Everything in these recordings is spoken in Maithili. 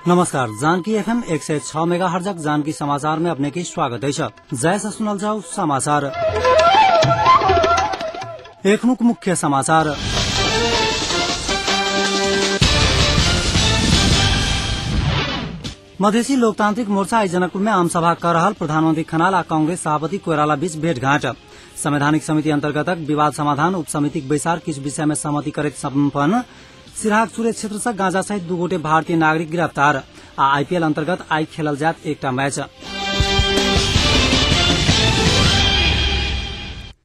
नमस्कार, जानकी एफएम 106 मेगाहर्जक जानकी समाचार में अपने के स्वागत है। जय से सुनल जाओ समाचार। एखनुक मुख्य समाचार। मधेसी लोकतांत्रिक मोर्चा आई जनकपुर में आमसभा कर रहल प्रधानमंत्री खनाल आ कांग्रेस सभापति कोइराला बीच भेंटघाट। संवैधानिक समिति अंतर्गतक विवाद समाधान उपसमितिक बैसार किछु विषय में सहमति करैत सम्पन्न। सिरहाक चुरे क्षेत्र से गांजा सहित दू गोटे भारतीय नागरिक गिरफ्तार। आ आईपीएल अंतर्गत आई खेलल जायत एकटा मैच।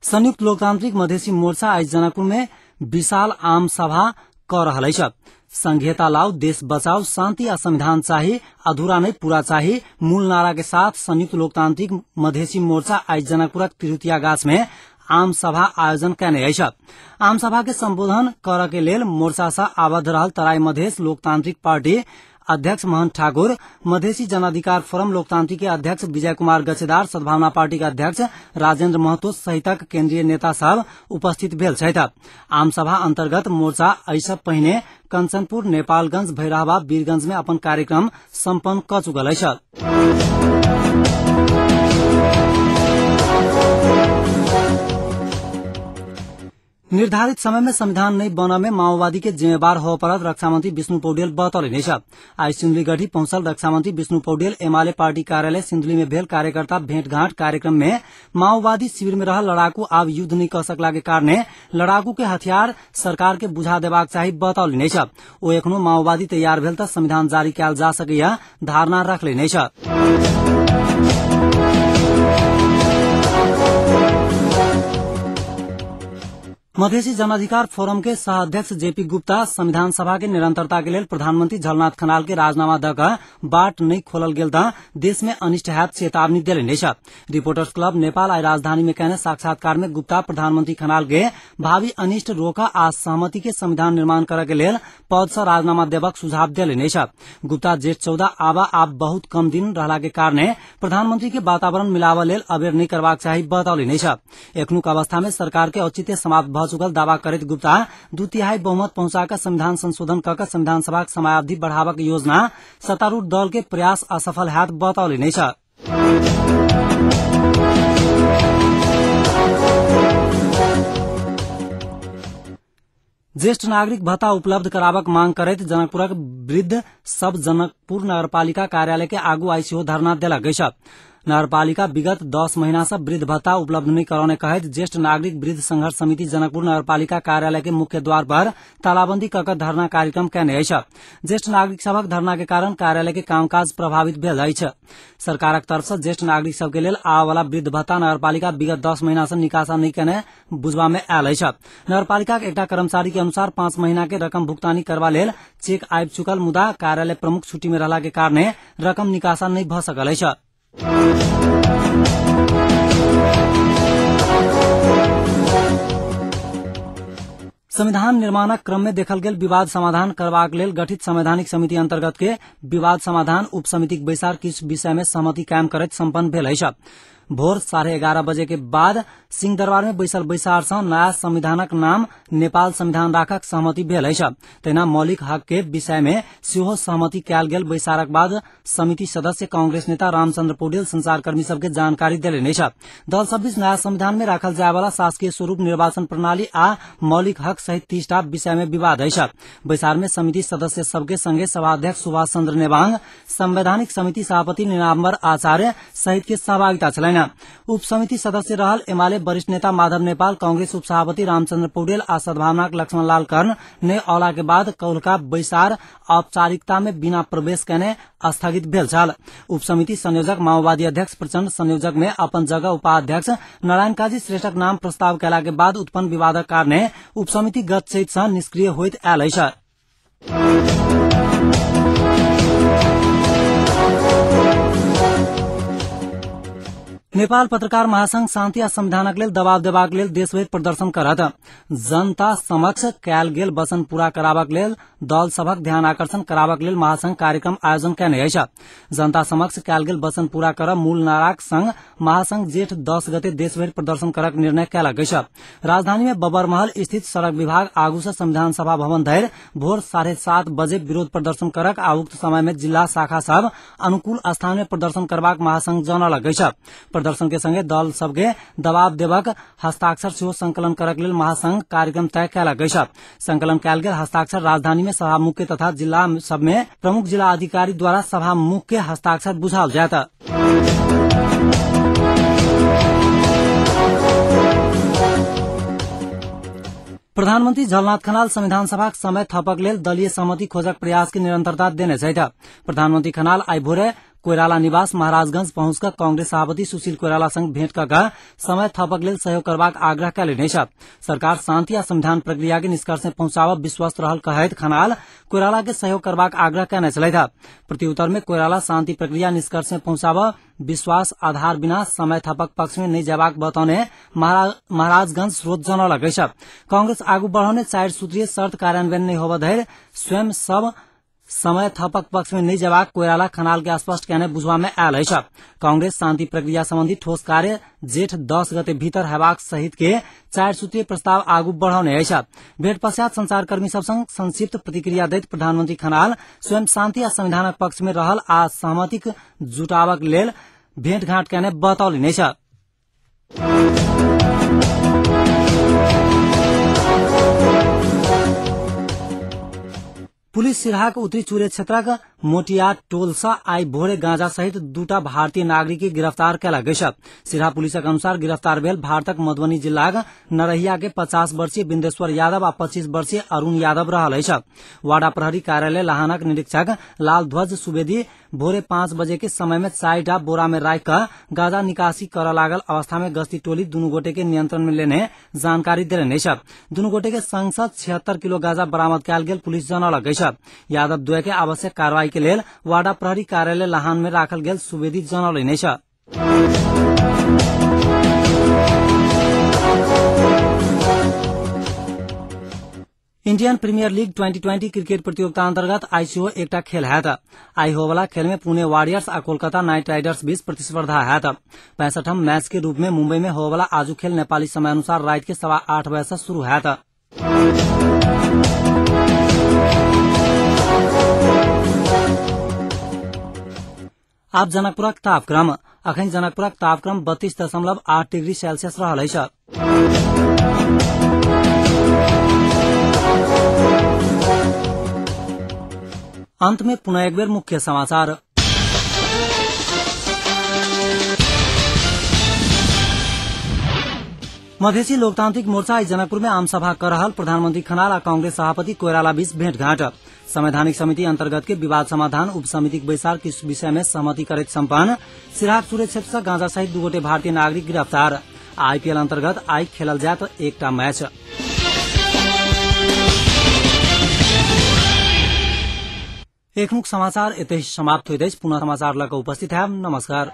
संयुक्त लोकतांत्रिक मधेसी मोर्चा आई जनकपुर में विशाल आम सभा कर रहल अछि। संघीयता लाओ, देश बचाओ, शांति आ संविधान चाही, अधूरा नहीं पूरा चाही मूल नारा के साथ संयुक्त लोकतांत्रिक मधेसी मोर्चा आई जनकपुरक तिरुतिया गाछ में आम सभा आयोजन कयने अछि। आम सभा के संबोधन करऽ के लेल मोर्चा से आबद्ध रहल तराई मधेस लोकतांत्रिक पार्टी अध्यक्ष मोहन ठाकुर, मधेसी जनाधिकार फोरम लोकतांत्रिक के अध्यक्ष विजय कुमार गच्छेदार, सद्भावना पार्टी के अध्यक्ष राजेन्द्र महतो सहितक केन्द्रीय नेता सब उपस्थित भेल छथि। आम सभा अंतर्गत मोर्चा एहि पहिने कंचनपुर, नेपालगंज, भैरहवा, वीरगंज में अपन कार्यक्रम सम्पन्न क चुकल अछि। निर्धारित समय में संविधान नहीं बनने में माओवादी के जिम्मेवार हो पड़त रक्षामंत्री विष्णु पौडेल बतौलनि अछि। आई सिन्धुलीगढ़ी पहुंचल रक्षामंत्री विष्णु पौडेल एमाले पार्टी कार्यालय सिन्धुली में भेल कार्यकर्ता भेंटघाट कार्यक्रम में माओवादी शिविर में रहल लड़ाकू आब युद्ध नहीं क सकला के कारणे लड़ाकू के हथियार सरकार के बुझा देबाक चाही बतौलनि अछि। ओ एखनो माओवादी तैयार भेल त संविधान जारी कयल जा सकैया धारणा रखलनि अछि। मधेसी जनाधिकार फोरम के सह अध्यक्ष जेपी गुप्ता संविधान सभा के निरंतरता के लेल प्रधानमंत्री झलनाथ खनाल के राजीनामा द क बाट नहीं खोलल गेल त देश में अनिष्ट हैत चेतावनी देलनि अछि। रिपोर्टर्स क्लब नेपाल आई राजधानी में कयने साक्षात्कार में गुप्ता प्रधानमंत्री खनाल के भावी अनिष्ट रोक आ सहमति के संविधान निर्माण करऽ के लेल पद से राजीनामा देबाक सुझाव देलनि अछि। गुप्ता जेठ 14 आबा आब बहुत कम दिन रहला के कारणे प्रधानमंत्री के वातावरण मिलाबऽ लेल अबेर नहीं करबाक चाही बतौलनि अछि। एखनुक अवस्था में सरकार के औचित्य समाप्त भ चुकल दावा करैत गुप्ता 2/3 बहुमत पहुंचा संविधान संशोधन क संविधान सभाक समयावधि बढ़ाबक योजना सत्तारूढ़ दल के प्रयास असफल हैत बतौलनि अछि। ज्येष्ठ नागरिक भत्ता उपलब्ध कराबक मांग करैत जनकपुरक वृद्ध सब जनकपुर नगरपालिका कार्यालय के आगू आई सेहो धरना देलक अछि। नगरपालिका विगत 10 महीना से वृद्ध भत्ता उपलब्ध नहीं करौने कहैत ज्येष्ठ नागरिक वृद्ध संघर्ष समिति जनकपुर नगरपालिका कार्यालय के मुख्य द्वार पर तालाबंदी क धरना कार्यक्रम कयने अछि। ज्येष्ठ नागरिक सभक धरना के कारण कार्यालय के कामकाज प्रभावित भेल अछि। सरकारक तरफ से ज्येष्ठ नागरिक सबके लेल आबयवला वृद्ध भत्ता नगरपालिका विगत 10 महीना से निकासा नहीं कयने बुझबा में आयल अछि। नगरपालिका के एकटा कर्मचारी के अनुसार 5 महीना के रकम भुगतानी करबा लेल चेक आबि चुकल, मुदा कार्यालय प्रमुख छुट्टी में रहला के कारणे रकम निकासा नहीं भ सकल अछि। संविधान निर्माणक क्रम में देखल गेल विवाद समाधान करबाक लेल गठित संवैधानिक समिति अंतर्गत के विवाद समाधान उपसमितिक बैसार किछु विषय में सहमति कायम करैत सम्पन्न भेल अछि। भोर 11:30 बजे के बाद सिंह दरबार में बैसल बैसार से नया संविधानक नाम नेपाल संविधान राखक सहमति भेल अछि। तहिना मौलिक हक के विषय में सेहो सहमति कयल गेल बैसारक बाद समिति सदस्य कांग्रेस नेता रामचंद्र पौडेल संचारकर्मी सबके जानकारी देलनि अछि। दल सब बीच नया संविधान में राखल जायवाला शासकीय स्वरूप, निर्वाचन प्रणाली आ मौलिक हक सहित 30टा विषय में विवाद अछि। बैसार में समिति सदस्य सबके संगे सभाध्यक्ष सुभाष चंद्र नेवांग, संवैधानिक समिति सभापति नीलाम्बर आचार्य सहित के सहभागिता छलनि। उपसमिति सदस्य रहल एमाले वरिष्ठ नेता माधव नेपाल, कांग्रेस उपसभापति रामचंद्र पौडेल आ सद्भावनाक लक्ष्मण लाल कर्ण ने औला के बाद कौलका बैसार औपचारिकता में बिना प्रवेश कयने स्थगित भेल छल। उपसमिति संयोजक माओवादी अध्यक्ष प्रचंड संयोजक में अपन जगह उपाध्यक्ष नारायण काजी श्रेष्ठक नाम प्रस्ताव कयला के बाद उत्पन्न विवादक कारणे उपसमिति गत चैत सँ निष्क्रिय होइत आयल अछि। नेपाल पत्रकार महासंघ शान्ति आ संविधानक लेल दबाव देबाक लेल देशभरि प्रदर्शन करत। जनता समक्ष कयल गेल वचन पूरा कराबक लेल दल सभक ध्यान आकर्षण कराबक लेल महासंघ कार्यक्रम आयोजन कयने अछि। जनता समक्ष कयल गेल वचन पूरा करब मूल नाराक संग महासंघ जेठ 10 गते देशभरि प्रदर्शन करक निर्णय कयलक अछि। राजधानी में बबरमहल स्थित सड़क विभाग आगू से संविधान सभा भवन धरि भोर 7:30 बजे विरोध प्रदर्शन करक आ उक्त समय में जिला शाखा सब अनुकूल स्थान में प्रदर्शन करबाक महासंघ जनौलक अछि। प्रदर्शन के संगे दल सबके दबाव देबक हस्ताक्षर सेहो संकलन करक लेल महासंघ कार्यक्रम तय कयलक अछि। संकलन कयल गेल हस्ताक्षर राजधानी में सभामुख के तथा जिला सब में प्रमुख जिला अधिकारी द्वारा सभामुख के हस्ताक्षर बुझाओल जायत। प्रधानमंत्री झलनाथ खनाल संविधान सभाक समय थपक लेल दलीय सहमति खोजक प्रयास के निरंतरता देने छथि। प्रधानमंत्री खनाल आइ भोरे कोइराला निवास महाराजगंज पहुंचकर कांग्रेस सभापति सुशील कोइराला संग भेंट कऽ समय थपक लेल सहयोग करबाक आग्रह कयलनि अछि। सरकार शांति आ संविधान प्रक्रिया के निष्कर्ष में पहुंचाबऽ विश्वस्त रहल कहैत खनाल कोइराला के सहयोग करबाक आग्रह कयने छलथि। प्रत्युत्तर में कोइराला शांति प्रक्रिया निष्कर्ष में पहुंचाबऽ विश्वास आधार बिना समय थपक पक्ष में नहि जेबाक बतौने महाराजगंज स्रोत जनौलक अछि। कांग्रेस आगू बढ़ौने 4 सूत्रीय शर्त कार्यान्वयन नहि होबऽ धरि स्वयं सब समय थपक पक्ष में नहि जेबाक कोइराला खनाल के स्पष्ट कयने बुझबा में आयल अछि। कांग्रेस शांति प्रक्रिया संबंधी ठोस कार्य जेठ 10 गते भीतर हेबाक सहित के 4 सूत्रीय प्रस्ताव आगू बढ़ौने अछि। भेंट पश्चात संचारकर्मी सब संग संक्षिप्त प्रतिक्रिया दैत प्रधानमंत्री खनाल स्वयं शांति आ संविधानक पक्ष में रहल आ सहमतिक जुटाबक लेल भेंटघाट कयने बतौलनि अछि। पुलिस सिरहाक उत्तरी चुरे क्षेत्रक मोटिया टोल से आइ भोरे गांजा सहित 2 भारतीय नागरिक के गिरफ्तार कयलक अछि। सिरहा पुलिसक अनुसार गिरफ्तार भेल भारतक मधुबनी जिलाक नरहिया के 50 वर्षीय बिंदेश्वर यादव आ 25 वर्षीय अरुण यादव रहल अछि। वाडा प्रहरी कार्यालय लाहानक निरीक्षक लाल ध्वज सुवेदी भोरे 5 बजे के समय में 4 बोरा में राखि कऽ गांजा निकासी करऽ लागल अवस्था में गश्ती टोली दुनू गोटे के नियंत्रण में लेने जानकारी देलनि अछि। दुनू गोटे के संग सँ 76 किलो गांजा बरामद कयल गेल पुलिस जनौलक अछि। यादव द्वय के आवश्यक कार्रवाई के लेल वाडा प्रहरी कार्यालय लाहान में राखल गेल सुवेदी जनौलनि अछि। इंडियन प्रीमियर लीग 2020 क्रिकेट प्रतियोगिता अंतर्गत आइ सेहो एकटा खेल हैत। आइ होवला खेल में पुणे वॉरियर्स आ कोलकाता नाइट राइडर्स बीच प्रतिस्पर्धा हैत। 65ठम मैच के रूप में मुंबई में होवला आजू खेल नेपाली समय अनुसार रात के 8:15 बजे से शुरू हैत। आब जनकपुरक तापक्रम। अखन जनकपुरक तापक्रम 32.8 डिग्री सेल्सियस रहल अछि। अंत में पुनः एक बेर मुख्य समाचार। मधेसी लोकतांत्रिक मोर्चा आई जनकपुर में आमसभा कर रहल प्रधानमंत्री खनाल आ कांग्रेस सभापति कोइराला बीच भेंटघाट। संवैधानिक समिति अंतर्गत के विवाद समाधान उप समितिक बैसार किछु विषय में सहमति करैत सम्पन्न। सिरहाक सूर्य क्षेत्र से गांजा सहित 2 गोटे भारतीय नागरिक गिरफ्तार। आईपीएल अंतर्गत आई खेलल जायत एकटा मैच। एखनुक समाचार एतहि समाप्त होइत अछि। पुनः समाचार लऽ कऽ उपस्थित हैब। नमस्कार।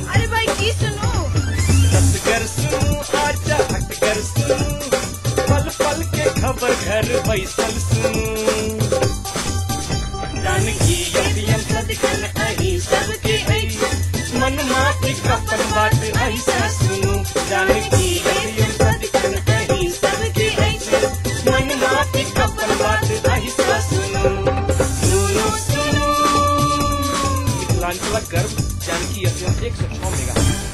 अरे भाई की सुनू, सुनू आजा हटकर सुनू, पल पल के खबर घर बैसल सुनू। जानकी अभियन सदखन अही सबके अछि, मन माटी अपन बात ऐसा सुनू। जानकी अभियन सदखन अही सबके अछि, मन माटी अपन बात ऐसा सुनू। सुनू सुनू मिथिलांचलक गर्व जानकी एफएम 106 मेगा।